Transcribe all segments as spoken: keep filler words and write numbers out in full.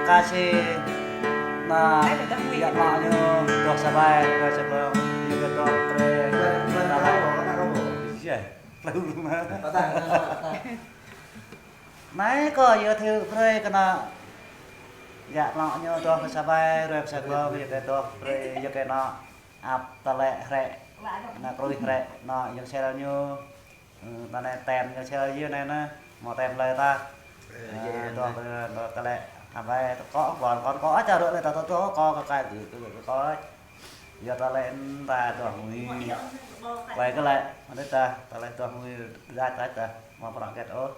Kasih. Nah, yă mă ñu, dŏ sa ƀai, dŏ sa ƀai, yua kơ dŏ brơi. Yă. Anai kâo yua thiu brơi kơ ană. Yă mă ñu dŏ sa ƀai, dŏ sa ƀai, yua kơ dŏ brơi, yua kơ ană. Ăp tơlơi hrĕ, ană krui hrĕ, ană yang sel ñu. Ơ, ta anai tem ñu sel yua anai ană, mă tem hlơi ta. Ơ, yua anai. Ơ, dŏ, dŏ, dŏ tơlơi, ăp ƀai, tơkŏ, kon, kon kŏ, ačar rŏ lĕ ta, ta, ta, kŏ, kơ kai, kơ, kơ, kơ, kơ. Yua tơlơi ta dŏ ngui. Ƀai kơ lĕ, anai ta, tơlơi dŏ ngui, dă, dă, dă, mă prăk gĕt ôh.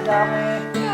Amen.